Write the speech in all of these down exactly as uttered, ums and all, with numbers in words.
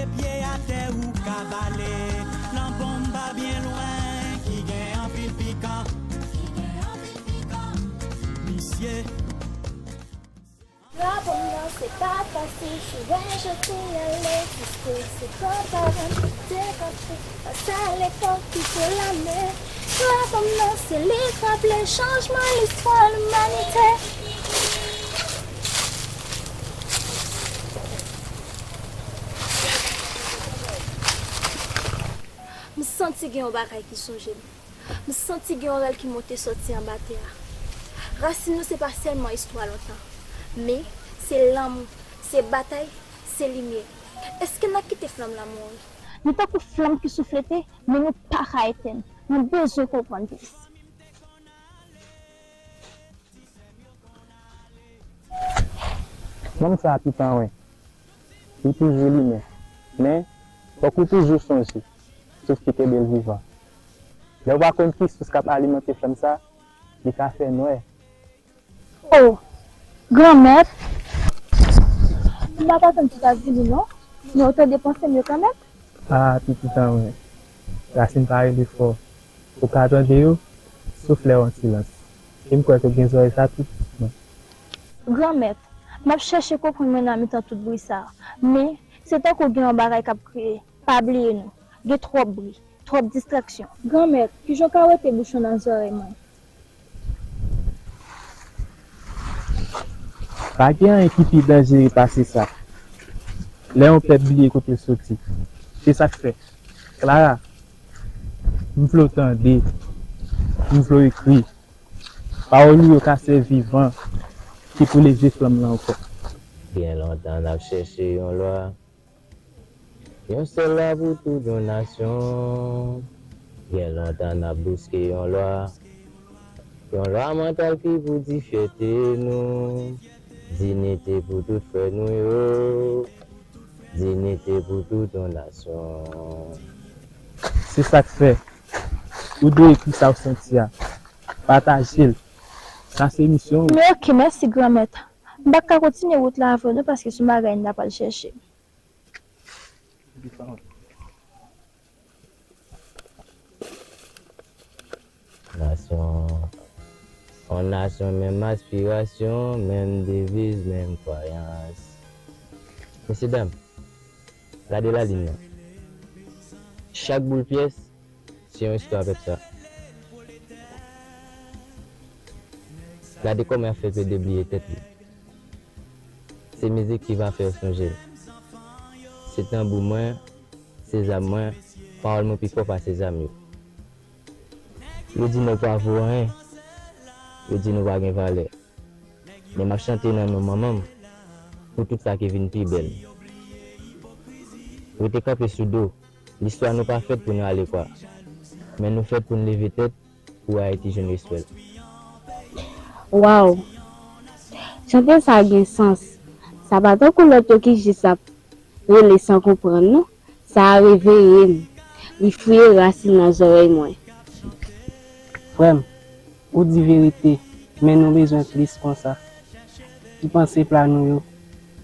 Pye atè ou ka bale, nan bonm pa byen lwen, ki gen anpil pikan. Misye. Lwa bonm nan se pa fasil, si w wè jan w te ale, diskou se twò pa rann, te kanpe, pase a lepòk ki te lame. Lwa bonm nan se li k raple chanjman listwa limanite. M santi gen yon bagay ki sonje m. M santi gen yon rèl ki monte sòti anba tè a. Rasin nou se pa sèlman istwa lontan, men se lanmou, se batay, se limyè. Èske n ap kite flanm lan mouri? Nou tankou flanm ki souflete, men nou pa ka etèn. Nou bezwen konprann plis. Nonm sa a Pitanwen, li toujou limen, men fòk ou toujou sonje souf ki kenbe l vivan. Lè w pa konn ki sous k ap alimante flanm sa, li ka fè nwè. O, Granmèt! M pa t atann tout sa w di m non, men w tande panse m yo kanmenm. A, pitit an mwen, rasin pa rele fò. Ou ka tande yo, souf lè w an silans. E m kwè ke w gen zòrèy sa tou piti mwen. Granmèt, m ap chèche konprann mwen nan mitan tout bri sa a, men se tankou gen yon bagay k ap kriye. Pa bliye nou, gen twòp bri, twòp distraksyon. Granmèt, kijan w ka wete bouchon nan zòrèy mwen? Pa gen anyen ki pi danjere pase sa. Lè yon pèp bliye kote l soti. Se sa k fè, Clara, m vle w tande, m vle w ekri. Pawòl ou yo ka sèvi van ki pou leve flanm lan ankò. Gen lontan n ap chèche yon lwa. Yon sèl lwa pou tout yon nasyon. Gen lontan n ap bouske yon lwa. Yon lwa mantal ki pou di fyète nou. Diyite pou tout frè nou yo. Diyite pou tout yon nasyon. Se sa k fè ou dwe ekri sa w santi a. Pataje l. Sa se misyon w. Men oke, mèsi Granmèt. M pa ka kontinye wout la avè w non, paske se yon bagay m ta pral chèche. Nasyon, yon nasyon, menm aspirasyon, menm deviz, menm kwayans. Mesye dam, gade lalin nan. Chak boul pyès se yon istwa pèp sa. Gade kòman y ap fè pede bliye tèt li. Se mizik ki va fè yo sonje l. Se tanbou mwen, se zam mwen, pawòl mwen pi fò pase zam yo. Yo di nèg pa vo anyen, yo di nou pa gen valè. Men m ap chante nan non manman m, pou tout sa ki vin pi bèl. Rete kanpe sou do, listwa nou pa fèt pou nou ale kwa, men nou fèt pou n leve tèt, pou Ayiti jwenn respè l. Waw! Chante sa gen sans. Sa pa tankou lòt yo ki jis ap rele san konprann, non. Sa a reveye m. Li fouye rasin nan zòrèy mwen. Frè m, ou di verite, men nou bezwen plis konsa. Ki panse pla nou yo,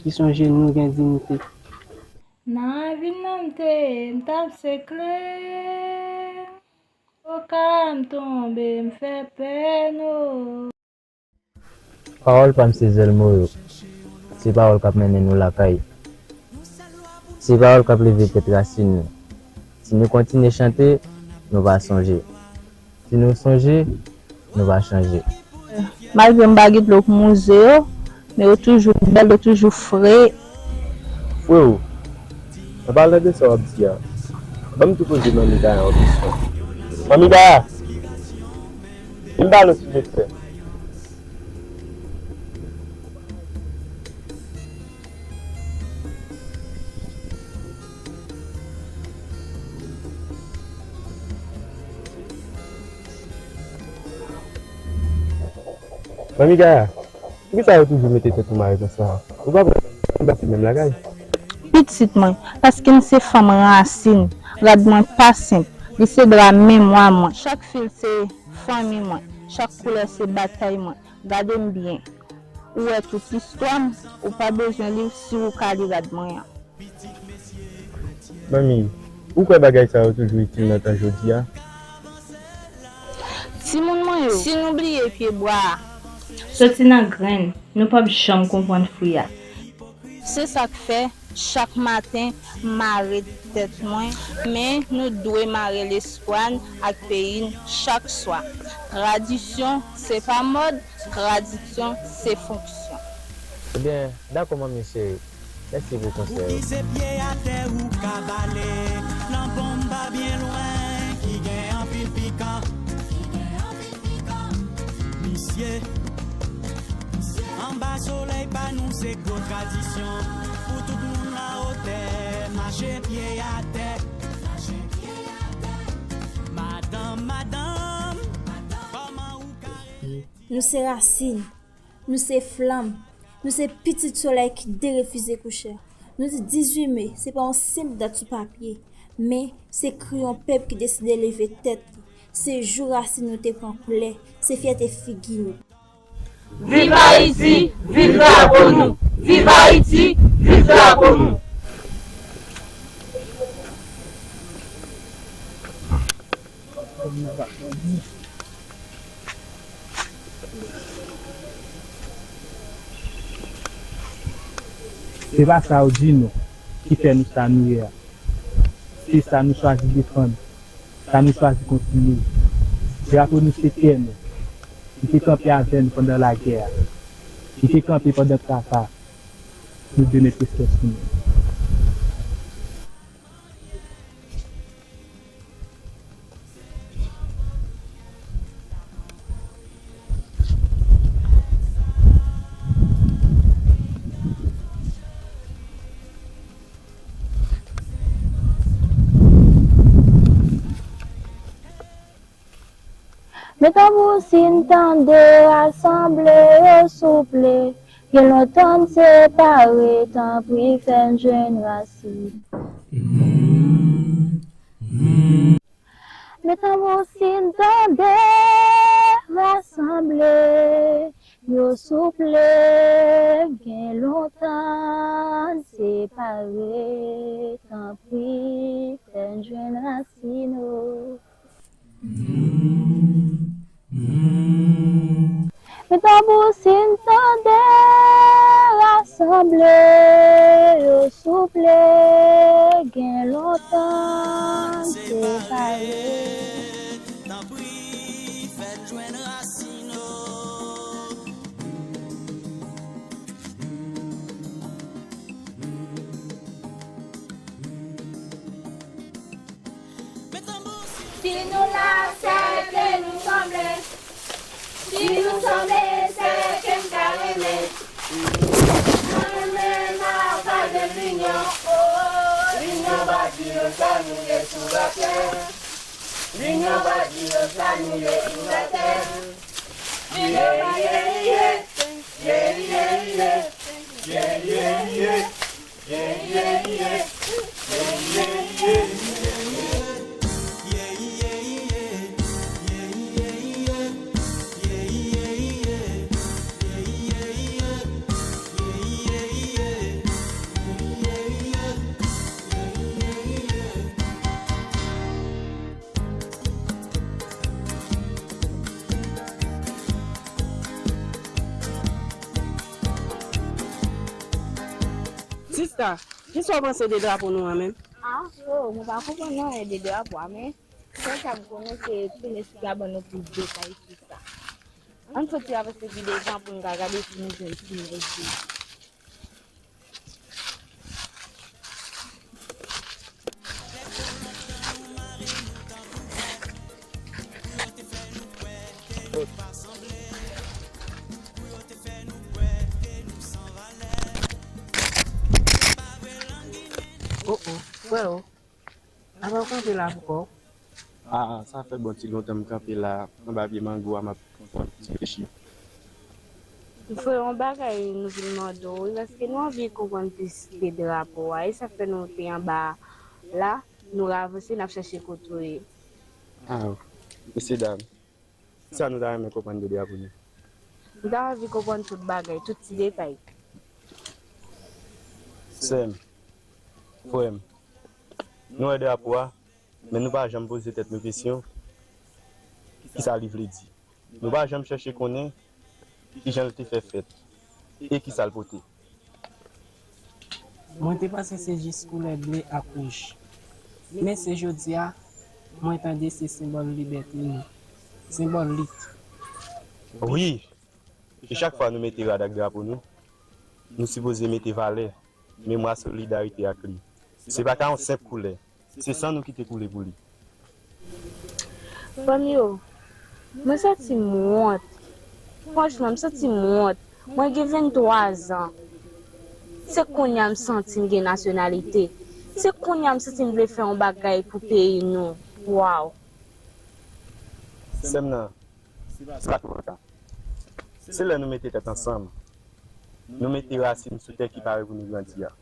ki sonje nou gen diyite. Nan ravin nan m te ye, m t ap sekle. Oka m tonbe, m fè pè nou. Pawòl pa m se zèl mo yo. Se pawòl k ap mennen nou lakay. Se pawòl k ap leve tèt rasin nou. Si nou kontinye chante, nou va sonje. Si nou sonje, nou va chanje. Malgre m pa gen dlo pou m wouze yo, men yo toujou bèl, yo toujou fre. Freo, an palan de sa w ap di a, ban m tou poze Manmi Gaya yon kesyon. Manmi Gaya! Vin pale w silvouplè. Manmi Gaya, poukisa yo toujou mete tèt ou mare konsa? Ou pa wè nou pa pi menm lakay? Pitit mwen, paske m se fanm rasin, rad mwen pa senp, li se dra memwa mwen. Chak fil se fanmi mwen, chak koulè se batay mwen. Gade m byen. Ou wè tout istwa m, ou pa bezwen li si ou ka li rad mwen an. Pitit mesye, Manmi, ou kwè bagay sa yo toujou itil nan tan jodi a? Timoun mwen yo, si nou bliye pye bwa a, soti nan grenn, nou p ap janm konprann fwi a. Se sa k fè, chak maten, m mare tèt mwen, men nou dwe mare lespwa n ak peyi n chak swa. Tradisyon, se pa mòd, tradisyon, se fonksyon. Ebyen, dakò, manmi cheri. Mèsi pou konsèy ou. Ou ki se pye atè ou ka bale, nan bonm pa byen lwen ki gen anpil pikan. Misye, anba solèy pa nou se gwo tradisyon. Pou tout moun la otè, mache pye atè. Madanm, madanm, kòman ou ka rete? Nou se rasin, nou se flanm, nou se pitit solèy ki derefize kouche. Nou di dizuit me, se pa yon senp dat sou papye, men se kri yon pèp ki deside leve tèt li. Se jou rasin nou te pran koulè, se fyète figi nou. Viv Ayiti, viv drapo nou! Viv Ayiti, viv drapo nou! Se pa sa yo di nou ki fè nou sa nou ye a. Se sa nou chwazi defann, sa nou chwazi kontinye. Drapo nou se tè nou. Li te kanpe avè nou pandan lagè a. Li te kanpe pandan traka. Nou dwe met respè sou nou. Men tanbou si n tande, rasanble yo souple. Gen lontan n separe, tanpri fè n jwenn rasin. Men tanbou si n tande, rasanble yo souple. Gen lontan n separe, tanpri fè n jwenn rasin nou. Men tanbou si n tande, rasanble yo souple. Gen lontan n separe. Tanpri fè n jwenn rasin nou. Si nou la, sè ke nou sanble. Si nou sanble, sè ke n ka renmen. Nan nou menm a pa gen linyon, o, linyon pa di yo sa nou ye sou latè. Linyon pa di yo sa nou ye sou latè. Ye, ye, ye, ye, ye, ye, ye, ye, ye. Sista, kisa w panse de drapo nou an menm? Ah, oh, mwen pa konprann anyen de drapo a, men sèl sa m konnen se Pines ki ka ban nou plis detay sou sa. Ann soti avanse pi devan pou n ka gade si nou jwenn pi plis detay. Oh, oh, freo. Apa w kanpe la poukò w? Ah, sa fè bon ti lontan m kanpe la, anba pye mango a, m ap reflechi. Frè, yon bagay nou vin mande w, wi, paske nou anvi konprann plis de drapo a, e sa fè nou te anba la, nou ravanse, n ap chèche kote w ye. Ah, mesye dam, sa nou ta renmen konprann de drapo nou? Nou ta anvi konprann tout bagay, tout ti detay. Sè m, frè m, Nou wè drapo a, men nou pa janm poze tèt nou kesyon, kisa li vle di. Nou pa janm chèche konnen kijan l te fè fèt e kisa l pote. Mwen te panse se jis koulè ble ak wouj. Men se jodi a, mwen tande se senbòl libète nou. Senbòl lit. Wi, e chak fwa nou mete rad ak drapo nou, nou sipoze mete valè, memwa solidarite ak li. Se pa ka yon senp koulè, se san nou ki te koule pou li. Frè m yo, mwen santi m wont. Franchman, m santi m wont. Mwen gen venntwa zan. Se kounye a m santi m gen nasyonalite. Se kounye a m santi m vle fè yon bagay pou peyi nou. Waw! Sè m nan, se pa twò ta. Se lè nou mete tèt ansanm, nou mete rasin sou tè ki pare pou nou grandi a.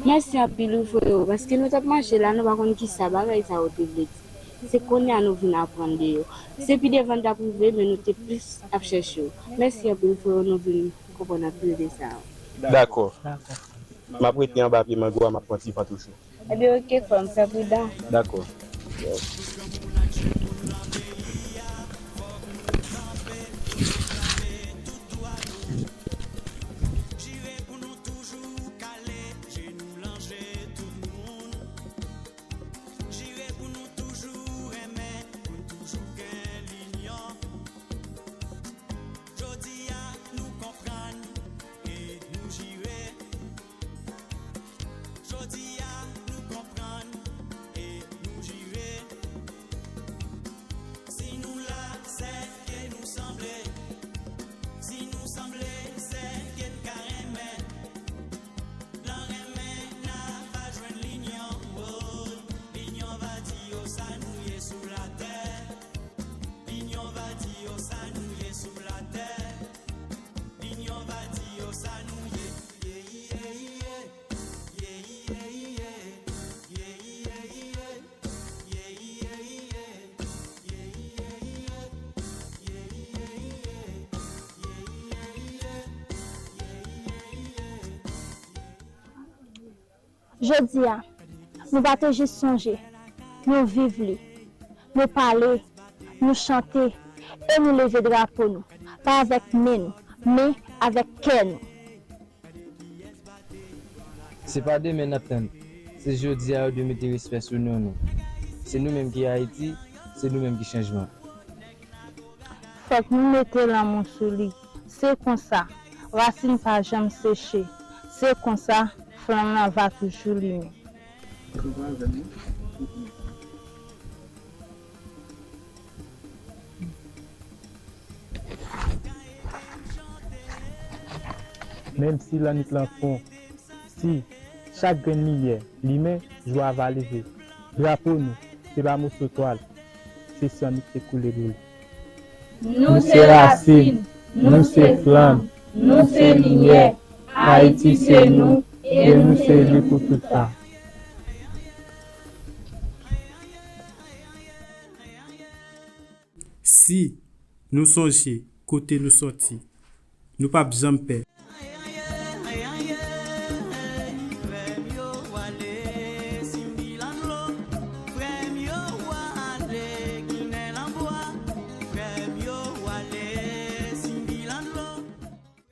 Mèsi anpil wi freo, paske nou t ap mache la nou pa konn kisa bagay sa yo te vle di. Se kounye a nou vin aprann de yo. Se pi devan n t ap rive men nou te plis ap chèche yo. Mèsi anpil freo nou vin konprann anpil de sa yo. Dakò. M ap rete anba pye mango a m ap pran ti van toujou. Ebyen oke frè m, fè pridan. Dakò. Jodi a, nou pa te jis sonje, nou viv li. Nou pale, nou chante e nou leve drapo nou, pa avèk men nou, men avèk kè nou. Se pa demen n ap tann, se jodi a yo dwe mete respè sou non nou. Se nou menm ki Ayiti, se nou menm ki chanjman. Fòk nou mete lanmou sou li. Se konsa, rasin pa janm seche. Se konsa, flanm lan va toujou limen. Menm si lannwit lan fon, si chak grenn limyè limen, jou a va leve. Drapo nou, se pa moso twal, se san nou ki te koule pou li. Nou se rasin, nou se flanm, nou se limyè. Ayiti se nou e nou se li pou tout tan. Si nou sonje kote nou sòti, nou p ap janm pè.